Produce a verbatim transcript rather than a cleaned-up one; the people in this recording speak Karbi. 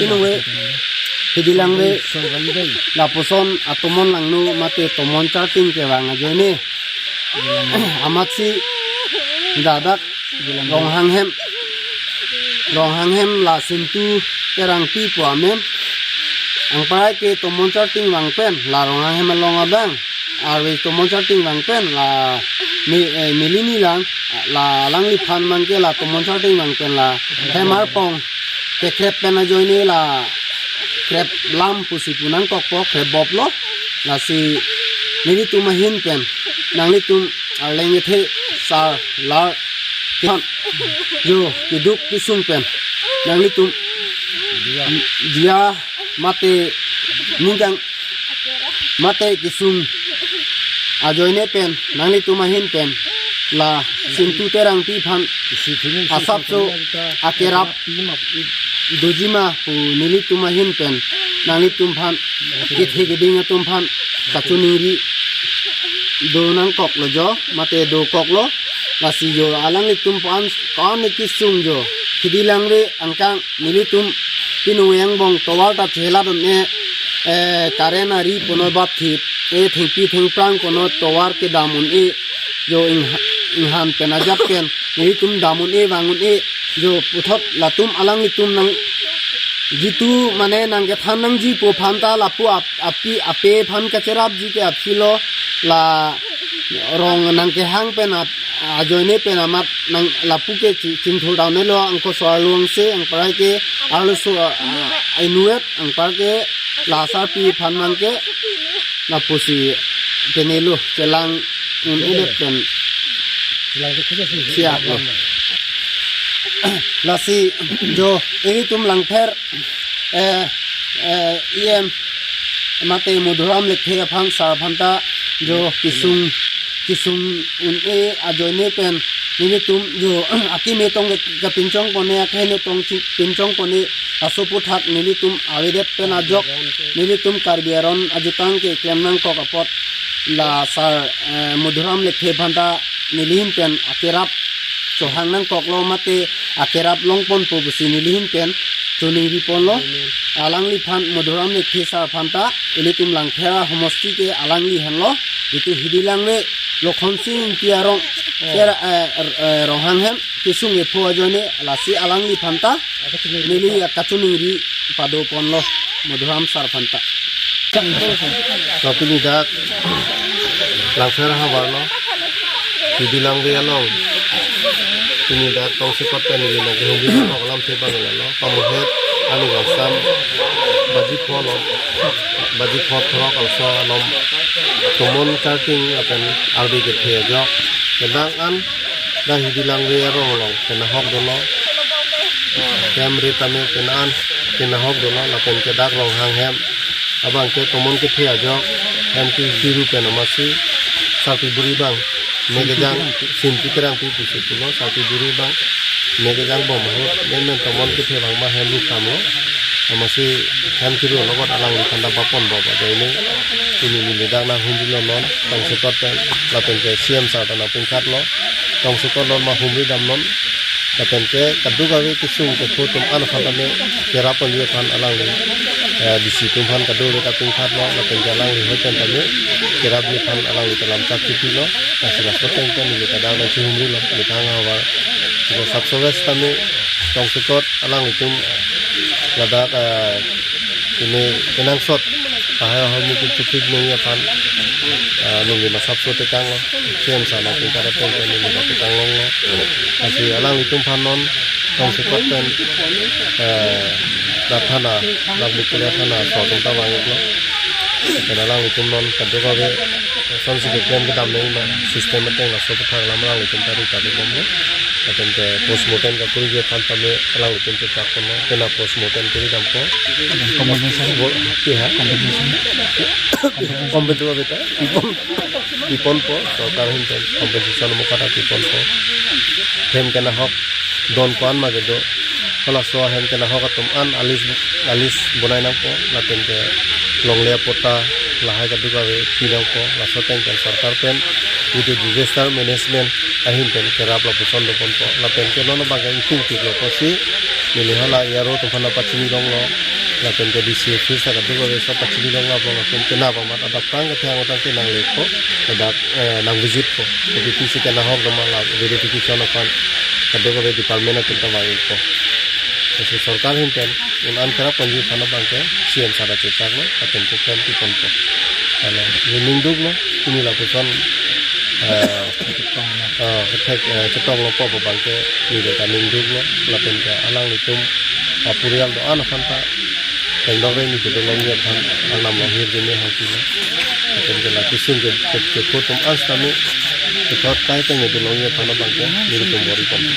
Nungve, hidi langve, lapuson atomon langno mate tomon charting kevang ajoine amatsi dadak Ronghang hem, Ronghang hem la Sintu Terangpi pu amen. Angparai ke tomon charting vang pen la Ronghang hem along abang arve tomon charting vang pen la ni, eh, neli nilang la alangliphan mang ke la tomon charting vang pen la hem arpong kekrep pen ajoine la krep lam pusi pu nangkokpo, krep boplo. Lasi nelitum ahin pen nanglitum arleng kethe sar lar khan jo keduk kesung pen nanglitum diya mate ningkan mate kesung ajoine pen nanglitum ahin pen la Sintu Terangpi aphan asapso akerap dojima pu nelitum ahin pen nanglitum aphan kethe keding atum aphan kachiningri do nangkoklo jo mate dokoklo. Lasi jo alanglitum aphan ko-an kesung jo hidi langve angkang nelitum pinu angbong tovar ta cheladun e, eh, current ari puno bap thip e, thengpi thengphrang puno tovar kedam un e, jo ing, inghan pen ajat pen nelitum dam un e, vang un e, jo puthot latum alanglitum nang jitu mane nangkethan nangji pu aphan ta lapu ap, api ape aphan kacherapji ke aphi lo la rong nangkehang pen ap, ajoine pen amat nang lapu ke chi, chingthur down lo angko so along se angparai ke arloso, ah, ainuet angpar ke la sarpi aphan mang ke lapusi penelo chelang un edet pen siap lo. Lasi jo ilitum Langpher, eh, eh, E M mate Madhuram Lekthe aphan sar aphan ta jo kesung kesung un e ajoine pen nelitum jo akeme tong ke kapinchong pone akhene tong chi pinchong pone asopu thak nelitum avedet pen ajok nelitum Karbi aron ajutang keklem nangkok apot la sar, eh, Madhuram Lekthe aphan ta neli ahin pen akerap chohang nangkoklo mate akerap longponpo pusi neli ahin pen chiningri ponlo. Alangliphan Madhuram Lekthe sar aphan ta ilitum Langpher ahomosti ke alangli henlo. Itum hidi langve Lokhonsing Ingti arong ke, eh, eh, Ronghang hem kesung epho ajoine lasi alangliphan ta neli kachiningri pado ponlo Madhuram sar aphan ta. Lapen pini dak Langpher havar lo, hidi langve along pini dak tongsekot pen neli nangkehumri nangkok alamthe abang lo. Pamuhet ani gangsam baji pho lo, baji pho throk also alom tomon charting lapen arve kethe ajok kedang an dak hidi langve arong along kenahok dolo. Hem ri tame kenan kenahok dolo lapen ke dak Ronghang hem abang ke tomon kethe ajok hem ke hiru pen amatsi sarpi buri abang ne kejang Sintu Terangpi pusi pulo sarpi buri abang ne kejang bom ahut ne men tomon kethe abang ma hem ru khamlo. Amatsi hem kiru lo bot alangliphan ta bapon bom ajoine pini neli dak nanghumri lo non tongsekot pen lapen ke C M sar ta nangpingkhat lo tongsekot lo ma humri dam non. Lapen ke kadokave kesung kepho atum an aphan tame kerap ponji aphan alangli, eh, D C atum aphan kadokave ta pingkhat lo lapen ke alangli hoi pen tame kerapji aphan alangli ta lam chak kipi lo. Lasi laso ateng pen neli ta dak nangchihumri lo, neli ta havar. Ko sapso ves tame tongsekot alanglitum ladak, eh, ini kenangsot tahai ahormu kechipik nangji aphan, eh, neli ma sapso tekang lo, C M sar nangpingkhat ateng pen neli ma tekang longlo. Lasi alanglitum aphan non tongsekot pen, eh, dak thana, dak Bikulia thana so atum ta vang-iklo. Pen alanglitum non kadokave sonsi keklem kedam nangji ma system ateng laso aputhak alam alanglitum ta ri ta bomlo. Lapen ke postmortem kakuriji aphan tame alanglitum chechak ponlo. Pen a postmortem kuri dampo. Compensation. Bo, ki ha? Compensation. Compensation abita. Pipon, piponpo. Sorkar ahin pen compensation mukha ta piponpo. Hem kenahok don ko-an ma kedo. Halaso hem kenahok atum an a list, a list bonai nangpo. Lapen ke longle apatta lahai kadokave pi nangpo. Laso ateng pen sorkar pen Itu disaster management ahin pen kerap lapuson doponpo. Lapen ke non abang ke ingting tik lo pusi neli hala A R O atum aphan pachini longlo. Lapen ke D C office ta kadokave so pachini longlo, abang atum kena pamat adap tang kethang utang ke nanglepo. Ladak, eh, nang visit po. Kopi pisi kena hok doma la verification aphan kadokave department atum ta vangpo. Lasi sorkar ahin pen un-an kerap ponji aphan abang ke C M sir ta chechaklo, lapen ke klem piponpo. Hala, neli ning duklo, pini lapuson, eh, eh, kethek, eh, chetonglo pu abang ke neli ta ning duklo, lapen ke alanglitum apurial do-an aphan ta tengdok reng neli dolongji aphan arnam longhir jeme hangpilo. Lapen ke la kisung ke, ke, kepho atum an sitame kethot kai teng neli dolongji aphan abang ke nelitum bor-i ponpo.